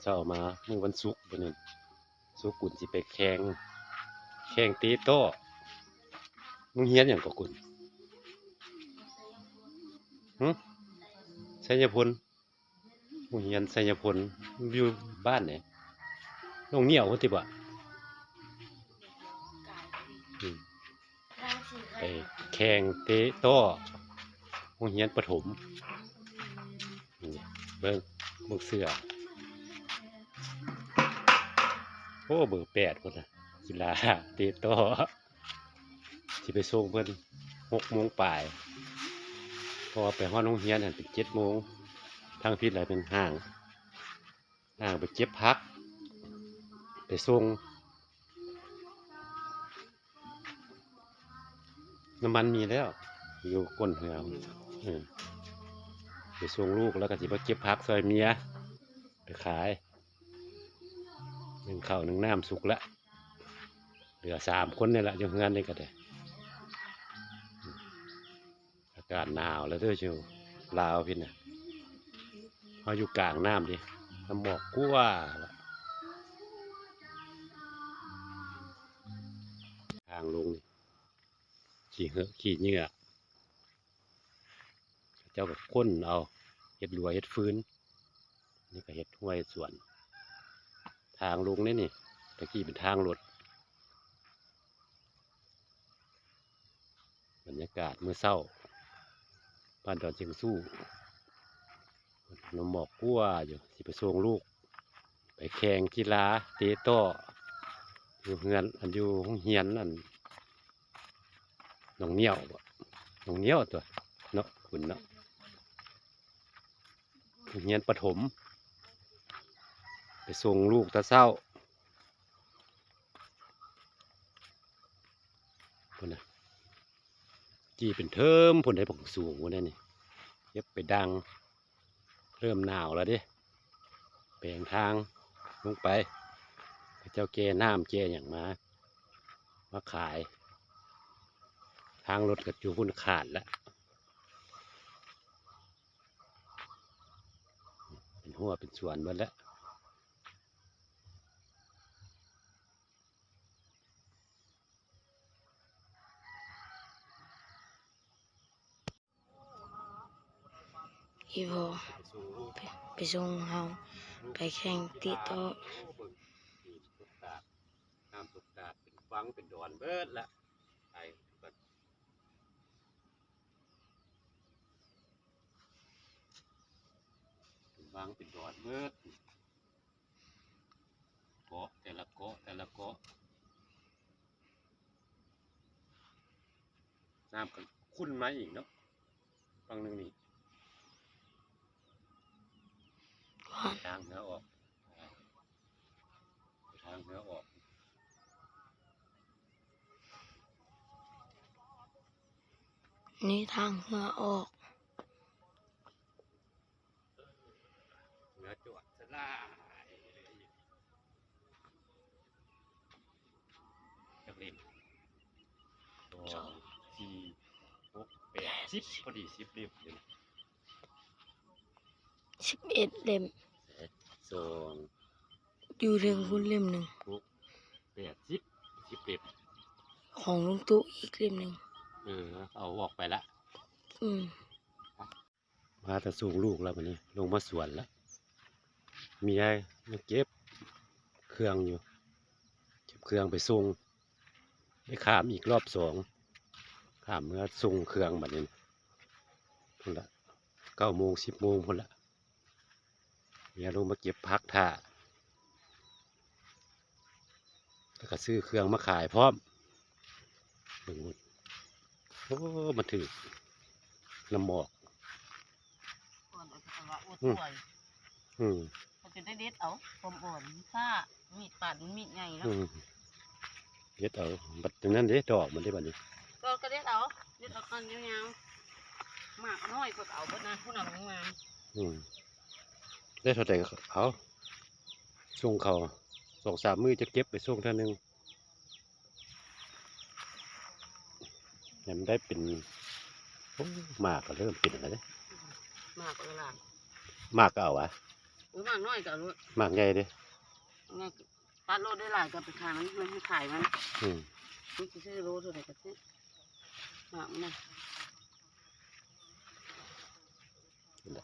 ເຊົ້າມາມື້ວັນສຸກມື້ນີ້ ສຸກກຸນຊິໄປແຂ່ງ ແຂ່ງເຕະຕໍ້. ໂຮງຮຽນຫຍັງເກາະກຸນ? ຫຶ? ໄຊຍະພົນ. ໂຮງຮຽນໄຊຍະພົນ ຢູ່ບ້ານໃດ? ໜອງໜ້ຽວພຸ້ນຕິບໍ? ອືມ ໄປແຂ່ງເຕະຕໍ້ ໂຮງຮຽນປະຖົມ. ນີ້ເບິ່ງ ເບິ່ງເສື້ອ ໂອ້ ເບີແປດພຸ້ນນະ ກິລາເຕະຕໍ້. ຊິໄປສົ່ງເພິ່ນຫົກໂມງປາຍ ເພາະວ່າໄປຮອດໂຮງຮຽນຫັ້ນເປັນເຈັດໂມງ. ທາງຜິດລະເປັນຫ້າງ ຫ້າງໄປເກັບຜັກ ໄປສົ່ງ. ນ້ຳມັນມີແລ້ວ ຢູ່ກົ້ນເຮືອ. ເອີ ໄປສົ່ງລູກ ແລ້ວກໍຊິມາເກັບຜັກຊ່ອຍເມຍ ໄປຂາຍ. ໜຶ້ງເຂົ້າໜຶ້ງນ້ຳສຸກລະ ເຫຼືອສາມຄົນນີ້ລະ ຢູ່ເຮືອນນີ້ກໍໄດ້. ອາກາດໜາວແລ້ວເດີ ຢູ່ລາວພີ້ນນະ. ເຮົາຢູ່ກາງນ້ຳເດ້ ນ້ຳໝອກກົວລະ. ທາງລົງນີ້ ຂີ້ເຫືອຂີ້ເຫຍື້ອ ເຂົາເຈົ້າກໍຂົນເອົາ ເຮັດຮົ້ວເຮັດຟືນ. ນີ້ກໍເຮັດຮົ້ວເຮັດສວນ. ທາງລົງເດ້ນີ້ ຕະກີ້ເປັນທາງລົດ. ບັນຍາກາດມື້ເຊົ້າ ບ້ານດອນຊຽງຊູ່ ນ້ຳໝອກກົວຢູ່ ຊິໄປສົ່ງລູກ ໄປແຂ່ງກິລາເຕະຕໍ້ ຢູ່ເຮືອນ ອັນ ຢູ່ໂຮງຮຽນ ອັນ ໜອງໜ້ຽວບໍ? ໜອງໜ້ຽວຕົວະເນາະ ຄຸນເນາະ. ໂຮງຮຽນປະຖົມ ໄປສົ່ງລູກແຕ່ເຊົ້າ ພຸ້ນນະ. ກີ້ເປັນເທີມພຸ້ນໄດ໋ ບັກສູງພຸ້ນໄດ໋ນີ້ ເກັບໄປດັ່ງ. ເລີ່ມໜາວແລ້ວເດ້ ແປງທາງລົງໄປ ເຂົາເຈົ້າແກ່ນ້ຳແກ່ຫຍັງມາ ມາຂາຍ. ທາງລົດກໍຢູ່ພຸ້ນຂາດລະ ເປັນຮົ້ວເປັນສວນໝົດລະ. ອີ່ພໍ່ ໄປ ໄປສົ່ງເຮົາໄປແຂ່ງເຕະຕໍ້. ນ້ຳຕົກຕາດ ເປັນວັງເປັນດອນເບິດລະ ໄປ ເປັນວັງເປັນດອນເບິດ. ເກາະ ແຕ່ລະເກາະ ແຕ່ລະເກາະ ນ້ຳກໍຂຸ້ນມາອີກເນາະ ຝັ່ງໜຶ່ງນີ້ ທາງເຮືອອອກ ທາງເຮືອອອກ. ນີ້ທາງເຮືອອອກ. ເຮືອຈອດສະຫຼາຍ ຈັກເຫຼັ້ມ ສອງ ສາມ ສີ່ ຫົກ ແປດ ສິບ ພໍດີສິບເຫຼັ້ມ. ສິບເອັດເຫຼັ້ມ ສອງ ຢູ່ເທິງພຸ້ນເຫຼັ້ມໜຶ່ງ ຫົກ ແປດ ສິບ ສິບເຫຼັ້ມ ຂອງລຸງຕູ້ອີກເຫຼັ້ມໜຶ່ງ. ເອີ ເອົາອອກໄປລະ ອືມ. ມາແຕ່ສົ່ງລູກແລ້ວ ບັດນີ້ລົງມາສວນແລ້ວ ເມຍຍັງເກັບເຄື່ອງຢູ່ ເກັບເຄື່ອງໄປສົ່ງ ໄດ້ຂ້າມອີກລອບສອງ ຂ້າມເມືອສົ່ງເຄື່ອງບັດນີ້ ພຸ້ນລະ ເກົ້າໂມງ ສິບໂມງພຸ້ນລະ. ເມຍລົງມາເກັບຜັກຖ້າ ແລ້ວກໍຊື້ເຄື່ອງມາຂາຍພ້ອມ. ເບິ່ງພຸ້ນ ໂອ້ ມັນຖືກນ້ຳໝອກ ກ່ອນເອົາໄປວ່າໂອ້ ອືມ ສວຍ ອືມ ເຂົາຈະໄດ້ເດັດເອົາຄວາມອ່ອນ ມີພ້າ ມີດປາດ ມີດໃຫຍ່ເນາະ ອືມ ເດັດເອົາ ບັດນັ້ນເດ້ ດອກມັນເດ້ບັດນີ້ ກໍ ກໍເດັດເອົາ ເດັດເອົາຕອນຍາວໆ ໝາກນ້ອຍກໍເອົາເບິດນະ ພຸ້ນນະ ລົງມາ ອືມ ໄດ້ເທົ່າໃດກໍເອົາ ສົ່ງເຂົາ ສອງສາມມື້ຈະເກັບໄປສົ່ງເທື່ອໜຶ່ງ ໃຫ້ມັນໄດ້ເປັນ ໂອ້ ໝາກກໍເລີ່ມເປັນແລ້ວເດ້ ໝາກກໍລາ ໝາກກໍເອົາຫວາ? ໂອ້ຍ ໝາກນ້ອຍກໍເອົາໂລດ ໝາກໃຫຍ່ເດ້ ໝາກ ຕັດໂລດໄດ້ຫຼາຍກໍໄປຂາຍມັນ ມັນໃຫ້ຂາຍມັນ ອືມ ມັນຊິຊື້ໂລເທົ່າໃດກໍຊື້ ໝາກມັນນະ ເດ ເດ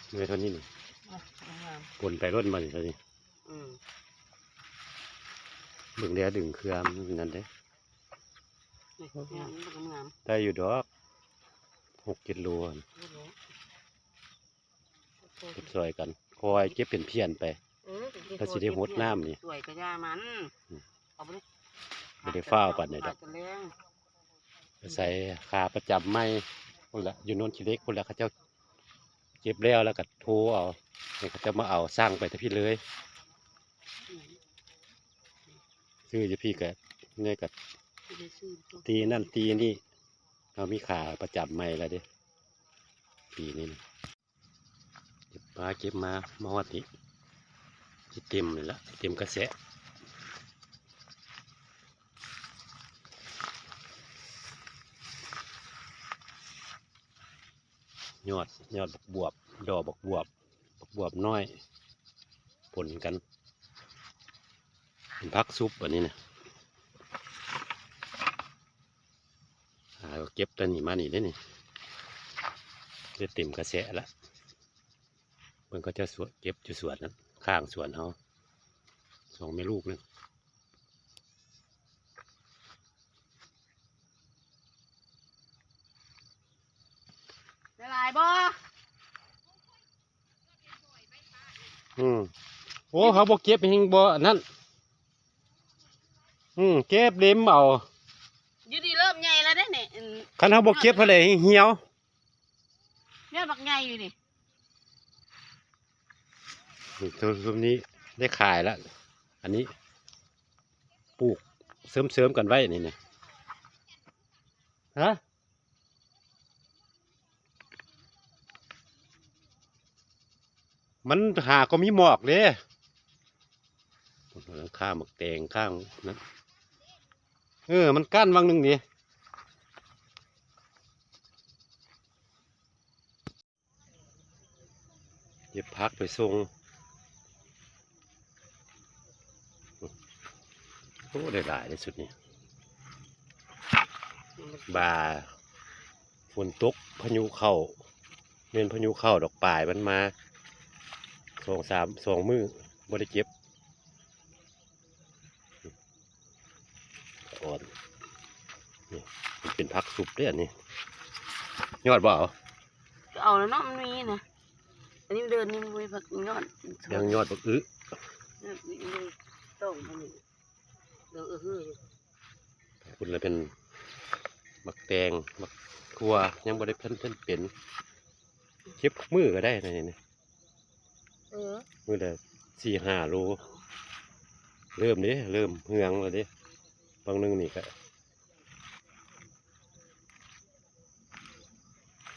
ເມື່ອເທົ່ານີ້ນີ້ ອ່ະ ງາມ ປົນໄປໂລດມັນເທົ່ານີ້ ອືມ ເບິ່ງແລ້ວດຶງເຄືອມັນນັ້ນເດ້ ນີ້ ງາມ ງາມ ໄດ້ຢູ່ດອກ ຫົກເຈັດໂລຫັ້ນ ໂອ້ໂຫ ເກັບຊ່ອຍກັນ ຄ່ອຍເກັບເປັນພຽນໄປ ເອີ ກໍຊິໄດ້ຫົດນ້ຳນີ້ ຊ່ອຍກະຢ່າມັນ ອືມ ເອົາໄປເລີຍ ບໍ່ໄດ້ຟ້າວປານໃດດອກ ອາດຈະແລງ ໄປໃສ່ຂາປະຈຳໃໝ່ພຸ້ນລະ ຢູ່ໂນນຂີ້ເຫຼັກພຸ້ນລະ ເຂົາເຈົ້າເກັບແລ້ວ ແລ້ວກໍໂທເອົາ ໃຫ້ເຂົາເຈົ້າມາເອົາ ສັ່ງໄປແຕ່ພີ້ເລີຍ ອືມ ຊື້ຢູ່ພີ້ກໍ ນີ້ກໍ ທີ່ໄດ້ຊື້ ຕີນັ້ນຕີນີ້ ເຮົາມີຂາປະຈຳໃໝ່ແລ້ວເດ້ ປີນີ້ນະ. ເກັບມາ ເກັບມາ ມາຮອດນີ້ ຊິເຕັມນີ້ລະ ເຕັມກະແສະ ຍອດ ຍອດບັກບວບ ດອກບັກບວບ ບັກບວບນ້ອຍ ປົນກັນ ເປັນຜັກຊຸບອັນນີ້ນະ. ຫາເກັບແຕ່ນີ້ມານີ້ເດ້ນີ້ ໄດ້ເຕັມກະແສະລະ ເບິ່ງເຂົາເຈົ້າສວນ ເກັບຢູ່ສວນນັ້ນ ຂ້າງສວນເຮົາ ສອງແມ່ລູກນັ້ນ ໄດ້ຫຼາຍບໍ່? ອືມ ໂອ້ ເຮົາບໍ່ເກັບແຮງບໍ່ອັນນັ້ນ ອືມ ເກັບເລັມເອົາ ຢູ່ນີ້ເລີ່ມໃຫຍ່ແລ້ວເດ້ນີ້ ອັນ ຄັນເຮົາບໍ່ເກັບຫັ້ນແຫຼະ ເຫ່ງຫ່ຽວ ຍອດບັກໃຫຍ່ຢູ່ນີ້ ນີ້ ຊຸມນີ້ໄດ້ຂາຍລະ ອັນນີ້ປູກເສີມໆກັນໄວ້ນີ້ນະ ຮະ ມັນຫາກໍມີໝອກເດ້ ຂ້າງໝາກແຕງ ຂ້າງນັ້ນ ເອີ ມັນກັ້ນຫວ່າງໜຶ່ງນີ້ ເກັບຜັກໄປສົ່ງ ໂອ້ ໄດ້ຫຼາຍເດ້ຊຸດນີ້ ບ່າຝົນຕົກ ພາຍຸເຂົ້າ ແມ່ນພາຍຸເຂົ້າດອກ ປາຍມັນມາສອງສາມ ສອງມື້ບໍ່ໄດ້ເກັບ ອ່ອນ ນີ້ ມັນເປັນຜັກຊຸບເດ້ອັນນີ້ ຍອດບໍ່ເອົາ? ກໍເອົາແລ້ວເນາະ ມັນມີນະ ອັນນີ້ເດີນນີ້ມັນບໍ່ມີຜັກຍອດ ຍັງຍອດບັກອຶ ຍອດອຶ ຕ້ອງອັນນີ້ ດອກອຶ ພຸ້ນລະເປັນໝາກແຕງ ໝາກຖົ່ວ ຍັງບໍ່ໄດ້ເປັນ ເປັນ ເກັບມື້ກໍໄດ້ນະນີ້ ເອີ ມື້ລະສີ່ຫ້າໂລ ເລີ່ມເດ້ ເລີ່ມເຫືອງແລ້ວເດ້ ບາງໜຶ່ງນີ້ກະ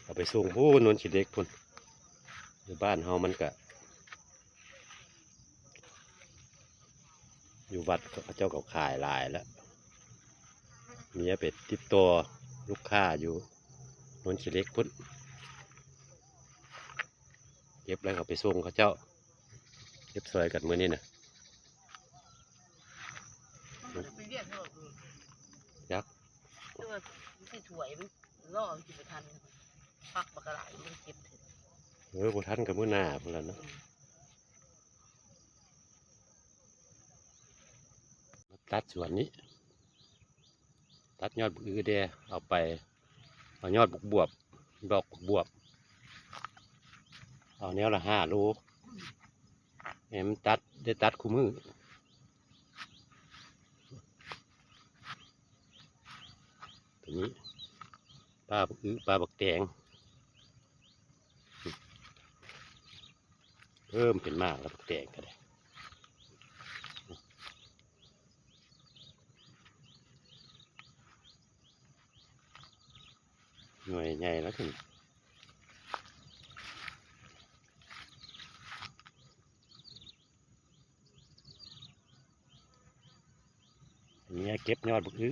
ເອົາໄປສົ່ງພຸ້ນ ໂນນຂີ້ເຫຼັກພຸ້ນ ຢູ່ບ້ານເຮົາມັນກະ ຢູ່ວັດເຂົາເຈົ້າກໍຂາຍຫຼາຍແລ້ວ ເມຍໄປຕິດຕໍ່ລູກຄ້າຢູ່ໂນນຂີ້ເຫຼັກພຸ້ນ ເກັບແລ້ວກໍໄປສົ່ງເຂົາເຈົ້າ ເກັບຊ່ອຍກັນມື້ນີ້ນະ ມັນໄປວຽກເນາະ ຈັກ ຄືວ່າມັນຊິຖ້ວຍ ມັນລໍມັນຊິບໍ່ທັນ ຜັກບັກຫຼາຍ ມັນເກັບເຖິງ ເອີ ບໍ່ທັນກໍມື້ໜ້າພຸ້ນລະເນາະ ອືມ ມາຕັດສວນນີ້ ຕັດຍອດບັກອຶແດ່ ເອົາໄປ ເອົາຍອດບັກບວບ ດອກບັກບວບ ເອົາແນວລະຫ້າໂລ ໃຫ້ມັນຕັດ ໄດ້ຕັດຄູ່ມື້ ຕົວນີ້ ປາບັກອຶ ປາບັກແຕງ ເລີ່ມເປັນໝາກແລ້ວ ບັກແຕງກໍໄດ້ ໜ່ວຍໃຫຍ່ແລ້ວຂຶ້ນ ເມຍເກັບຍອດບັກອຶ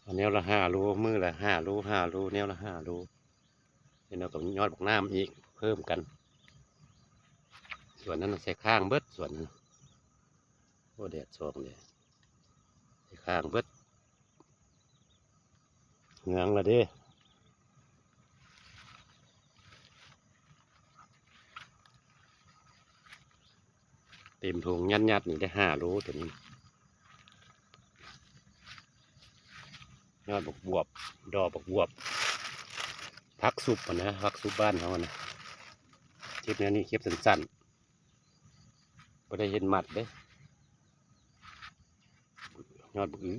ເອົາແນວລະຫ້າໂລ ມື້ລະຫ້າໂລ ຫ້າໂລ ແນວລະຫ້າໂລ ເຫັນແລ້ວກໍຍອດບັກນ້ຳອີກ ເພີ່ມກັນ. ສວນນັ້ນໃສ່ຄ້າງເບິດ ສວນນັ້ນ. ໂອ້ ແດດສ່ອງເດ້ ໃສ່ຄ້າງເບິດ. ເຫືອງລະເດ້. ເຕັມຖົງຍັດໆ ນີ້ໄດ້ຫ້າໂລໂຕນີ້. ຍອດບັກບວບ ດອກບັກບວບ ຜັກຊຸບຫັ້ນນະ ຜັກຊຸບບ້ານເຮົາຫັ້ນນະ. ເກັບແນວນີ້ ເກັບສັ້ນໆ ບໍ່ໄດ້ເຮັດມັດເດ້. ຍອດບັກອຶ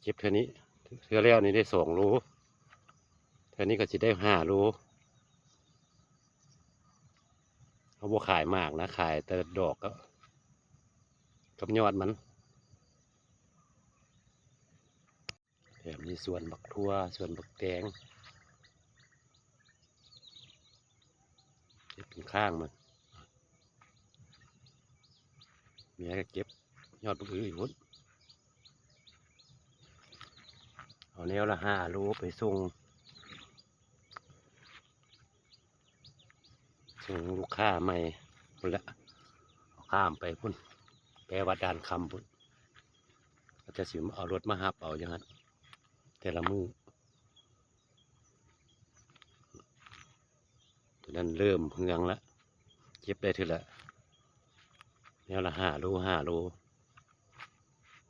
ເກັບເທື່ອນີ້ ເທື່ອແລ້ວນີ້ໄດ້ສອງໂລ ເທື່ອນີ້ກໍຊິໄດ້ຫ້າໂລ. ເຮົາບໍ່ຂາຍໝາກນະ ຂາຍແຕ່ດອກກັບ ກັບຍອດມັນ. ແຖມມີສວນບັກຖົ່ວ ສວນບັກແຕງ ເກັບເປັນຄ້າງມັນ. ເມຍກໍເກັບຍອດບັກອຶຢູ່ພຸ້ນ. ເອົາແນວລະຫ້າໂລໄປສົ່ງ ສົ່ງລູກຄ້າໃໝ່ພຸ້ນລະ ເອົາຂ້າມໄປພຸ້ນ ແປວັດດ່ານຄຳພຸ້ນ. ເຂົາເຈົ້າຊິເອົາລົດມາຮັບເອົາຢູ່ຫັ້ນ ແຕ່ລະມື້. ໂຕນັ້ນເລີ່ມເຫືອງລະ ເກັບໄດ້ເທື່ອລະແນວລະຫ້າໂລ ຫ້າໂລ.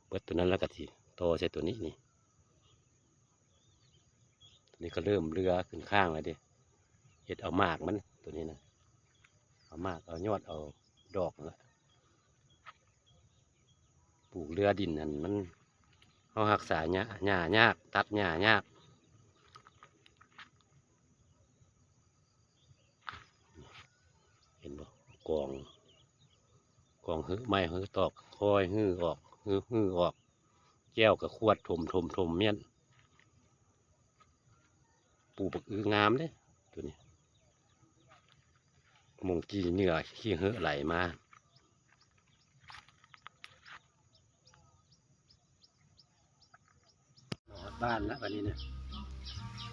ເບິດໂຕນັ້ນລະກະຊິຕໍ່ໃສ່ໂຕນີ້ນີ້. ໂຕນີ້ກໍເລີ່ມເຫຼືອຂຶ້ນຄ້າງແລ້ວເດ້. ເຮັດເອົາໝາກມັນ ໂຕນີ້ນະ ເອົາໝາກ ເອົາຍອດ ເອົາດອກຫັ້ນລະ. ປູກເຫຼືອດິນຫັ້ນ ມັນ ເຮົາຮັກສາຫຍ້າ ຫຍ້າຍາກ ຕັດຫຍ້າຍາກ. ເຫັນບໍ່? ກອງ ກອງຮື້ໄມ້ຮື້ຕອກ ຄ່ອຍຮື້ອອກ ຮື້ ຮື້ອອກ. ແກ້ວກໍຂວດຖົມ ຖົມ ຖົມ ມ້ຽນ. ປູກບັກອຶງາມເດ້ໂຕນີ້. ມົງກີ້ເຫຍື້ອຂີ້ເຫືອໄຫຼມາ. ຮອດບ້ານລະບາດນີ້ນະ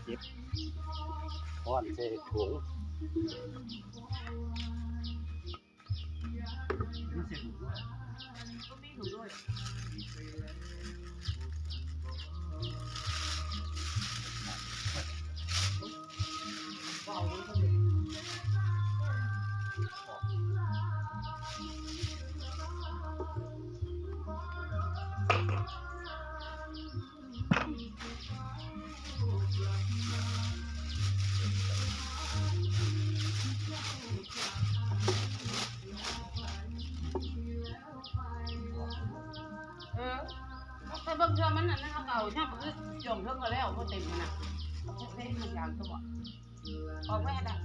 ເກັບ ຄ້ອນໃສ່ຖົງ. ເອີ ໄປເບິ່ງເທື່ອມັນອັນນັ້ນ ເຮົາກໍເອົາຍ້ຳອຶດ ຈ່ອງເທິງກໍແລ້ວ ບໍ່ເຕັມຫັ້ນນະ ເອົາເທໃສ່ຢາງຕົວ ອອກໄວ້ຫັ້ນລະ.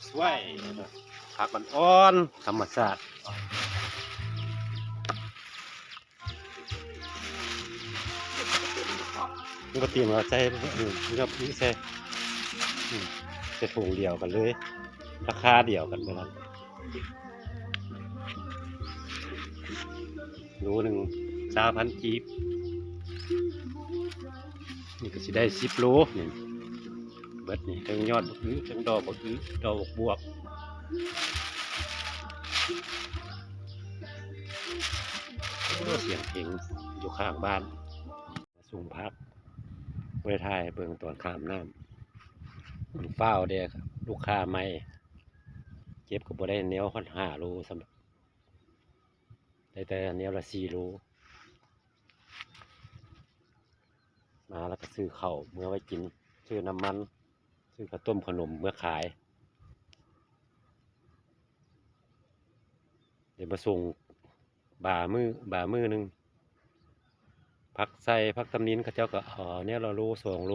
ສວຍ ຜັກອ່ອນໆ ທຳມະຊາດ. ມັນກໍຕຽມເອົາໃສ່ ເອີ ເອົາໃສ່ ອືມ ໃສ່ຖົງດຽວກັນເລີຍ ລາຄາດຽວກັນເລີຍ. ໂລໜຶ່ງຊາວພັນກີບ ນີ້ກໍຊິໄດ້ສິບໂລນີ້. ເບິດນີ້ ທັງຍອດບັກອຶ ທັງດອກບັກອຶ ດອກບັກບວບ. ໂອ້ ສຽງເພງຢູ່ຂ້າງບ້ານ. ມາສົ່ງຜັກ ບໍ່ໄດ້ຖ່າຍໃຫ້ເບິ່ງຕອນຂ້າມນ້ຳ ມັນຟ້າວແດ່ ລູກຄ້າໃໝ່ ເກັບກໍບໍ່ໄດ້ແນວຮອດຫ້າໂລຊ້ຳ ໄດ້ແຕ່ແນວລະສີ່ໂລ. ມາແລ້ວກໍຊື້ເຂົ້າເມືອໄວ້ກິນ ຊື້ນ້ຳມັນ ຊື້ເຂົ້າຕົ້ມເຂົ້າໜົມເມືອຂາຍ. ໄດ້ມາສົ່ງບາມື້ ບາມື້ໜຶ່ງ ຜັກໄຊ ຜັກຕຳນິນ ເຂົາເຈົ້າກໍເອົາແນວລະໂລສອງໂລ.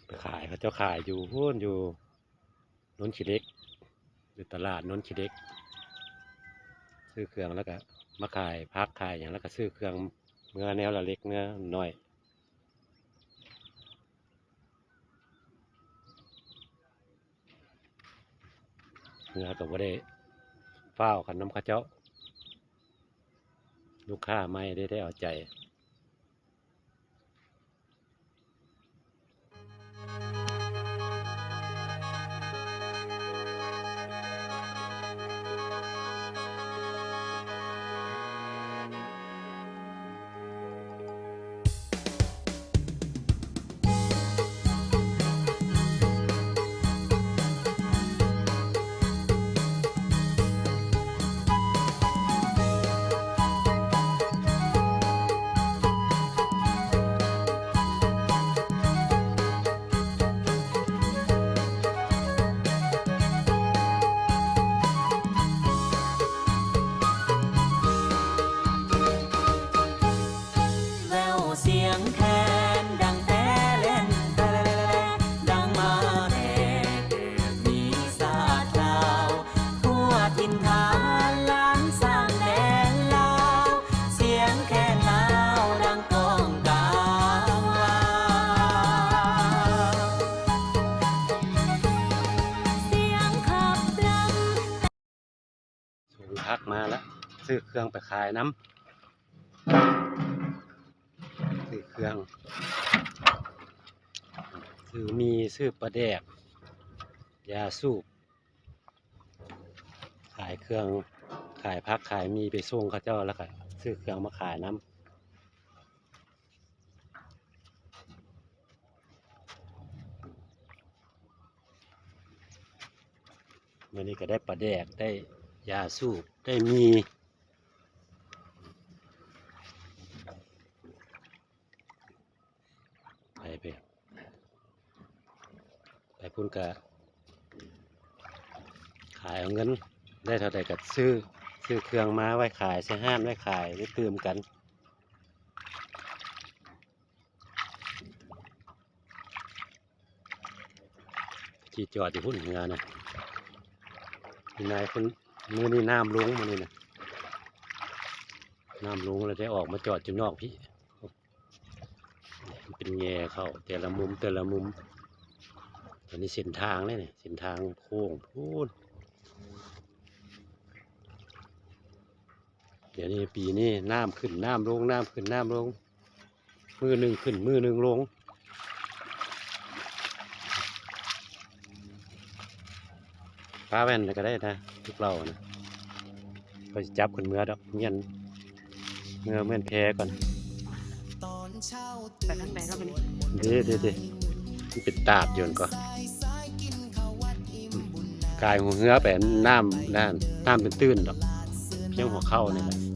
ໄປຂາຍ ເຂົາເຈົ້າຂາຍຢູ່ພຸ້ນ ຢູ່ໂນນຂີ້ເຫຼັກ ຢູ່ຕະຫຼາດໂນນຂີ້ເຫຼັກ ຊື້ເຄື່ອງແລ້ວກະມາຂາຍຜັກຂາຍຫຍັງ ແລ້ວກະຊື້ເຄື່ອງເມືອແນວລະເລັກເມືອໜ້ອຍ. ເມືອກະບໍ່ໄດ້ຟ້າວກັນນຳເຂົາເຈົ້າ ລູກຄ້າໃໝ່ໄດ້ ໄດ້ເອົາໃຈ. ແວວສຽງແຄນດັງແຕ່ແລນແຕ່ ດັງມາແຕ່ເກີດມີຊາດລາວ ທົ່ວຖິ່ນຖານລ້ານຊ້າງແດນລາວ ສຽງແຄນລາວດັງກ້ອງກາວາວ ສຽງຂັບລຳ. ສົ່ງຜັກມາລະ ຊື້ເຄື່ອງໄປຂາຍນຳ ຊື້ເຄື່ອງ ຊື້ໝີ່ ຊື້ປາແດກ ຢາສູບ ຂາຍເຄື່ອງ ຂາຍຜັກຂາຍໝີ່ໄປສົ່ງເຂົາເຈົ້າ ແລ້ວກະຊື້ເຄື່ອງມາຂາຍນຳ. ມື້ນີ້ກະໄດ້ປາແດກ ໄດ້ຢາສູບ ໄດ້ໝີ່ ໄປ ໄປ ໄປພຸ້ນກະຂາຍເອົາເງິນ ໄດ້ເທົ່າໃດກະຊື້ ຊື້ເຄື່ອງມາໄວ້ຂາຍ ໃສ່ຮ້ານໄວ້ຂາຍ ໄວ້ຕື່ມກັນ. ທີ່ຈອດຢູ່ພຸ້ນເຮືອນະ ນີ້ນາຍຄົນ ມື້ນີ້ນ້ຳລົງ ມື້ນີ້ນະ ນ້ຳລົງແລ້ວໄດ້ອອກມາຈອດຢູ່ນອກພີ້ ມັນເປັນແງ່ເຂົ້າແຕ່ລະມຸມ ແຕ່ລະມຸມ. ອັນນີ້ເສັ້ນທາງເດ້ນີ້ ເສັ້ນທາງໂຄ້ງພຸ້ນ. ດຽວນີ້ ປີນີ້ນ້ຳຂຶ້ນນ້ຳລົງ ນ້ຳຂຶ້ນນ້ຳລົງ ມື້ໜຶ່ງຂຶ້ນມື້ໜຶ່ງລົງ. ປາແວ່ນກະໄດ້ນະ ທຸກເຫຼົ່ານະ ຂ້ອຍຊິຈັບຂຶ້ນເມືອດອກ ມ້ຽນ ເມືອມ້ຽນແພກ່ອນ. ໄປທາງໃດເນາະບັດນີ້? ເດ້ ເດ້ ເດ້ ມັນເປັນຕາດຢູ່ຫັ້ນກໍ ກາຍຫົວເຮືອໄປນ້ຳນັ້ນ ນ້ຳຕື້ນໆດອກ ພຽງຫົວເຂົ່ານີ້ແຫຼະ.